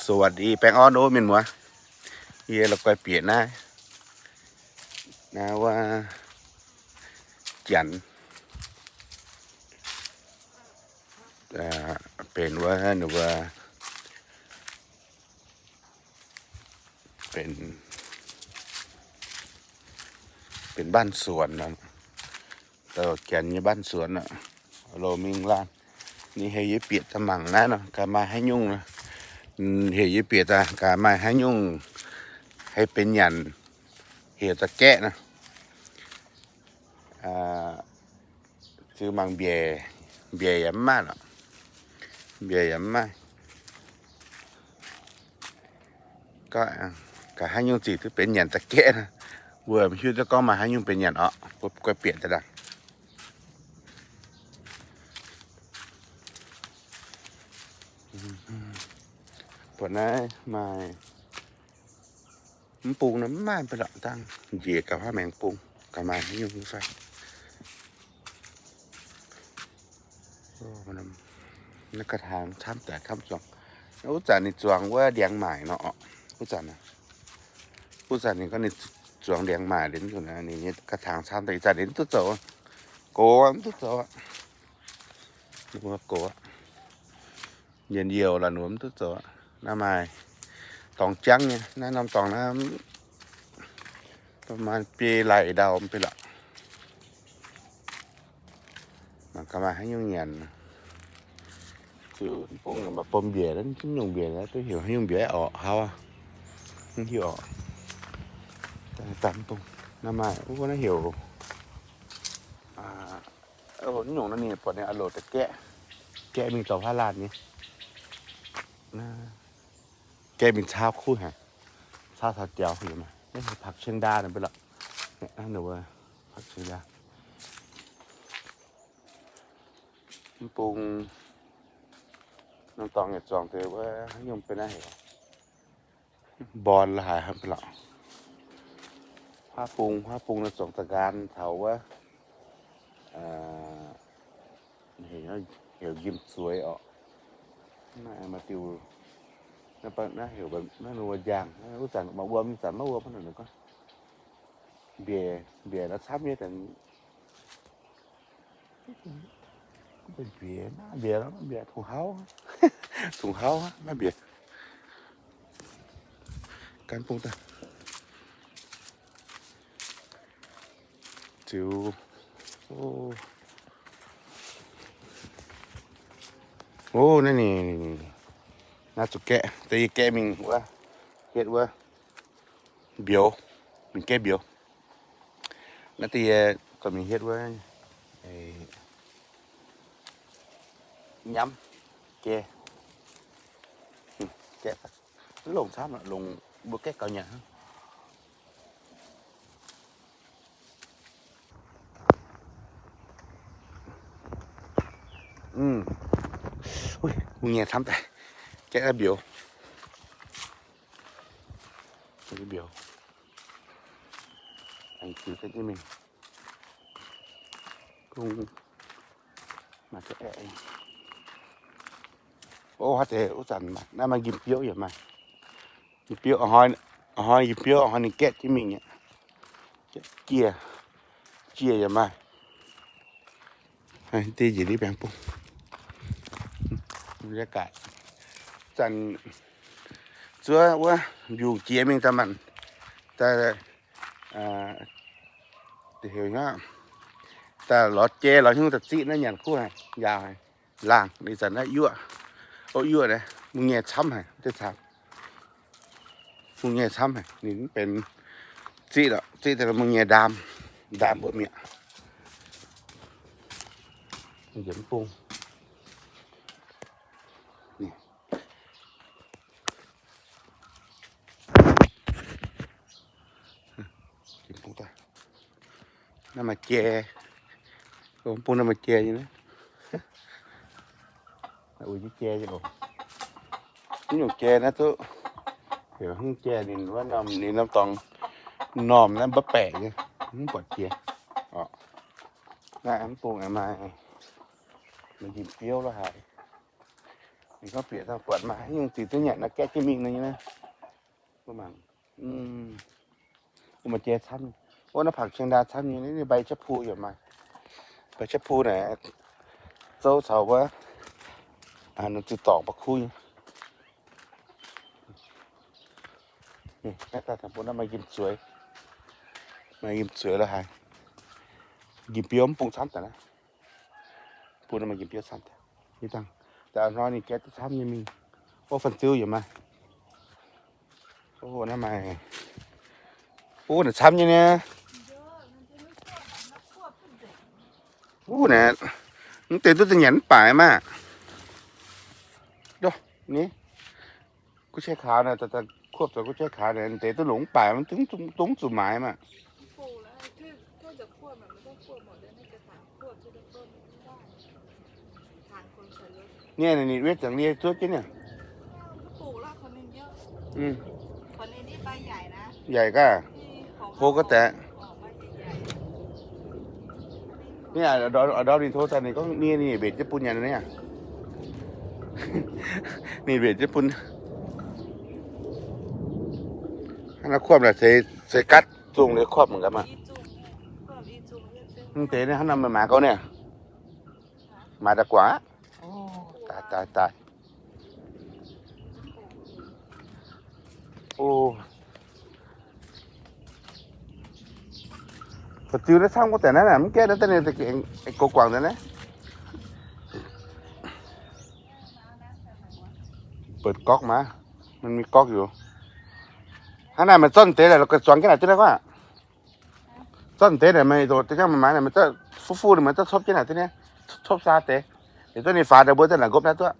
สวัสดี baengh orn ov mienh muoz. Yie la'guaih bieqc naaiv, naaiv wuov janx, benx wuov, ninh mbuo benx, benx บ้านสวน nor, janx nyei บ้านสวน nor, loz mingh laanh. Ninh heuc yie bieqc daaih mangc naaiv nor, gaax maaih haaix nyungc, heuc yie bieqc daaih gaax maaih haaix nyungc haih benx nyanc, heuc da'gaeqv nor. Ziux mangc mbiaec, mbiaec yaac mv maaih lorqc, mbiaec yaac mv maaih. Gaax haaix nyungc zic duqv benx nyanc da'gaeqv nor, mbuo mv hiuv duqv gorngv maaih haaix nyungc benx nyanc orqc. Mbuo guaih bieqc daaih dangh. Buatc naaiv maaih mv bung nor mv maaih mv bei lorqc, dangh njiec gaax huaav maengx bung, gaax maaih haaix nyungc fai. Naaiv ga'hnaangx camv daaih camv zuangx. Wuov zanc ninh zuangx wuov ndiangx maaic nor orqc. Wuov zanc, wuov zanc ninh gorngv ninh zuangx ndiangx maaic liuz, ninh nyei ga'hnaangx camv daaih, ih zanc ninh mv duqv zoux, gox mv duqv zoux aqv. Gox aqv. Njien-youh la'numz mv duqv zoux aqv. Naaiv maaih dorngx jangv nyei, naaiv norm dorngx naaiv ประมาณ biei lai ndau mv bei lorqc. Mangc gaax maaih haaix nyungc nyanc. Ziux bung mv baac bom mbiaec, nyungc mbiaec duqv heuc haaix nyungc mbiaec orqc, hlauv, mv hiuv orqc. Daaih bung naaiv maaih, wuov naaiv heuc, nyungc naaiv ninh buatc ninh a'loc da'gaeqv, gaeqv mingh dorh huaav laanh nyei. Gaeqv mingh caauv kuv haic, caauv taux jaux haic. Naaiv heuc ผักเชียงดา nor mv bei lorqc. Naaiv ninh mbuo ผักเชียงดา. Mv bung norm dorngx yietc zuangx deix wuov, haaix nyungc benx naaiv heuc mborn la'haaix hnangv bei lorqc. Huaav bung, huaav bung naaiv zuangx da'nqaan taux wuov, heuc njimv-zueiz orqc. Naaiv maaih diuh, naaiv heuc naaiv ninh mbuo njaangh, wuov zanc maaih wuom, ih zanc maiv wuom hnangv. Mbiaec, mbiaec nor camv nyei. Mbiaec, mbiaec, mbiaec, tungx hlauv, tungx hlauv, maiv mbiaec. Gan bung daaih. Ziux, o, naaiv ninh, naaiv zuqc gaeqv, da'yie gaeqv mingh wuov, hietv wuov mbioux, mingh gaeqv mbioux. Naaiv da'yie gorqv mingh hietv wuov, nyamv, jai, gaeqv, mv longc camv, longc mbuo gaeqv gaux nyanc hnangv. Mbuo nyei camv daaih, gaeqv mbioux, mbioux, mingh, o, haaix deix wuov zanc naaiv maaih njimv-biouv yaac maaih. Njimv-biouv, hnoi njimv-biouv, hnoi ninh gaeqv jienv mingh aqv. Jiex, jiex yaac maaih. Deix njiec liuz baengx bung. Zanc zuov wuov mbiungc jiex mingh daaih maanc, daaih, da'heuc, daaih lorz jai lorz hnyouv daaih ziqv naaiv nyanc kuv haic, njaaux haic, laangh. Ih zanc naaiv yuoqv, o, yuoqv naaiv mbuo nyei camv haic, deix camv, mbuo nyei camv haic, ninh mv benx ziqv lorqc, ziqv daaih mbuo nyei ndaam, ndaam mbuo mi'aqv. Njiec mv bung. Naaiv maaih jai, mv bung naaiv maaih jai nyei. Uix jai nyei oc. Mv nyungc jai naaiv duqv heuc haaix nyungc jai, ninh wuov norm, ninh norm dorngx normh naaiv mba'baeqc nyei, mv buatc jiex. Naaiv mv bung aengx maaih, maaih njimv-biouv la'haaix. Ninh gorngv bieqc daaih buatc maaih haaix nyungc ziqc duqv nyanc naaiv gaeqv jienv mingh nor nyei naaiv. Mbuo mangc, mbuo maaih jai camv nyei. Ov, naaiv ผักชี camv nyei, ninh mbaix jienv pu yaac maaih. Mbaix jienv pu naaic, zouv caux wuov, ziqc dorngc ba'kuv nyei. Naaiv daaih dangh bun naaiv maaih njimv zueiz, maaih njimv zueiz lo haaix. Njimv biouv mv bung camv daaih naaiv. Bun naaiv maaih njimv biouv camv daaih. Ih dangh, daaih hnoi ninh gaeqv duqv camv nyei mingh. Ov, fan-ziu yaac maaih. Ov, naaiv maaih. Ov, naaic camv nyei niaa. Ov, naaic, mv deix duqv da'nyanc mv baac maah. Ni, guv qiex kaux naaic, kuopv zoux guv qiex kaux naaic, mv deix duqv longc mv baac, mv dungx zuqc maaiz maah. Ninh, ninh wetv zangx nie zuov jienv niaa. Yaic gaax, hlo ga'daeqc. Ni, a'ndorm ninh tov daaih ninh gorngv nie ninh mbenc jienv bun nyanc niaa. Ninh mbenc jienv bun. Hnangv naaiv kuopv naaic se, se gatv zungh liuz kuopv mangc gaax maah. Mv deix naaiv hnangv naaiv maaih maaiz gouv niaa. Maaiz daaih guangc aqv. Daaih, daaih, daaih. Ov. Fa'ziu naaiv camv gorngv daaih naaiv, mv gaeqv naaiv daaih ninh goux guangc daaih naaiv. เปิดก๊อกมา มันมีก๊อกอยู่ Hnangv naaic meih zorqv deix naaic, la'guaih zuangx jienv naaic duqv naaiv guaav. Zorqv deix naaic meih zoux deix jangv meih maaiz naaic, meih zorqv fuv fuv meih zorqv copv jienv naaic duqv naaiv, copv saa deix. Liuz zorqv ninh faaux daaih mbuo za'naaic ngopv naaiv duqv.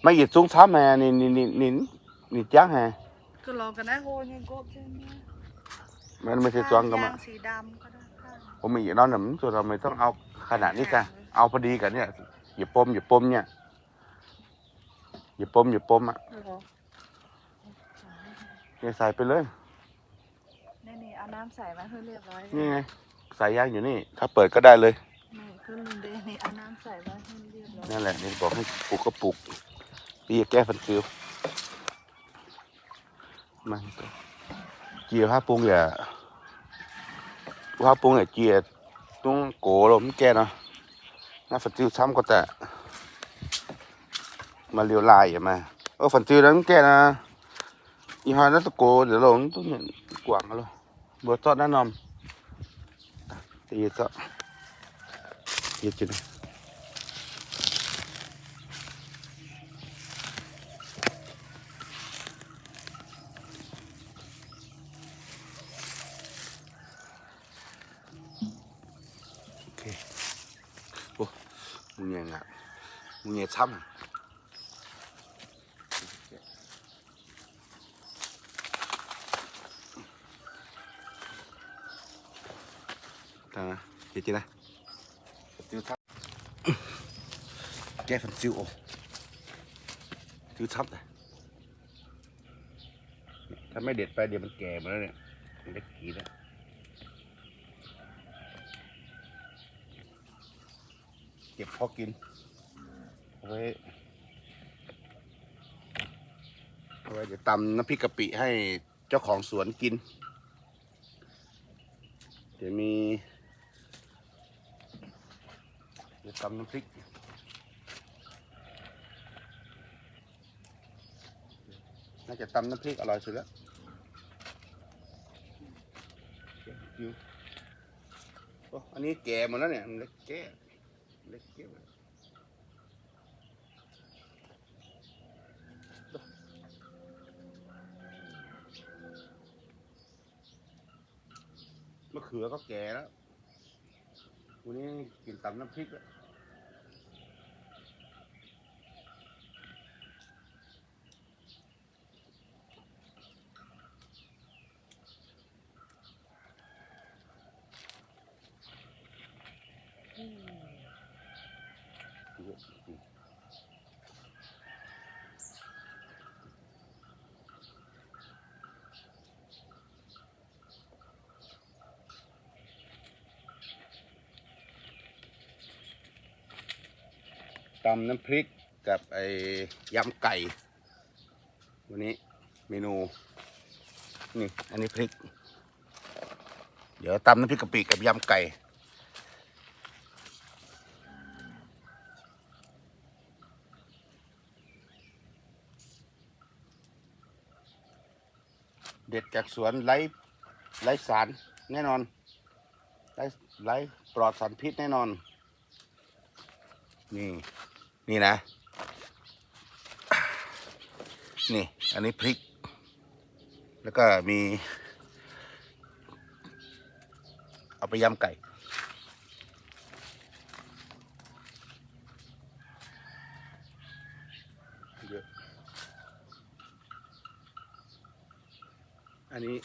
Maaih yietc zungv camv haic, ninh, ninh, ninh, ninh jangv haic. Meih se zuangx gaax maah. Mbuo mingh yietc norm mv zuqc, meih zorqv au ขนาดนี้ gaax, au พอดี gaax niaa. Yietc bom yietc bom niaa. Yietc bom yietc bom aqv. Ninh ใส่ไปเลย นี่ไง สายยางอยู่นี่ ถ้าเปิดก็ได้เลย นั่นแหละ นี่บอกให้ปลูกก็ปลูก นี่แก้ฟันฟิว Jiex haav bung yaac, haav bung yaac jiex dungv gox loh mv gaengh nor. Naaiv fan-ziu camv gorngv daaih. Maaih liouh laaih yaac maaih. Ov, fan-ziu naaiv mv gaengh nor. Ih hnoi naaiv duqv gox liouh loh, mv duqv guangc loh. Mbuo zorqv naaiv norm. Mbuo nyei camv. Gaeqv fan-ziu oc. Ziu camv daaih. ถ้าไม่เด็ดไปเดี๋ยวมันแก่หมดแล้วเนี่ย มันได้กินแล้ว เก็บพอกิน เอาไว้ เอาไว้เดี๋ยวตำน้ำพริกกะปิให้เจ้าของสวนกิน เดี๋ยวมี เดี๋ยวตำน้ำพริก น่าจะตำน้ำพริกอร่อยสุดแล้ว โอ้ อันนี้แก่หมดแล้วเนี่ย มันเล็กแก่ เล็กแก่ มะเขือก็แก่แล้ว วันนี้กินตำน้ำพริกแล้ว โอเค ตำน้ำพริกกับไอ้ยำไก่ วันนี้เมนู นี่ อันนี้พริก เดี๋ยวตำน้ำพริกกะปิกับยำไก่ เด็ดจากสวน ไร้ ไร้สารแน่นอน ไร้ ไร้ปลอดสารพิษแน่นอน นี่ นี่นะ นี่ อันนี้พริก แล้วก็มี เอาไปยำไก่ เยอะ อันนี้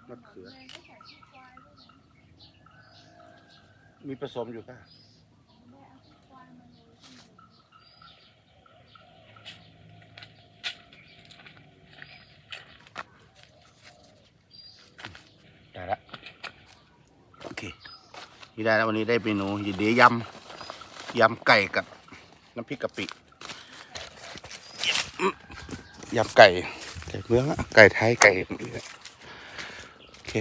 มะเขือ มีผสมอยู่ป่ะ ได้ละ โอเค นี่ได้แล้ว วันนี้ได้เมนู เดี๋ยวยำ ยำไก่กับน้ำพริกกะปิ ยำไก่ ไก่เมืองอะ ไก่ไทย ไก่ โอเค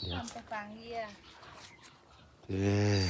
เดี๋ยว เอ้ย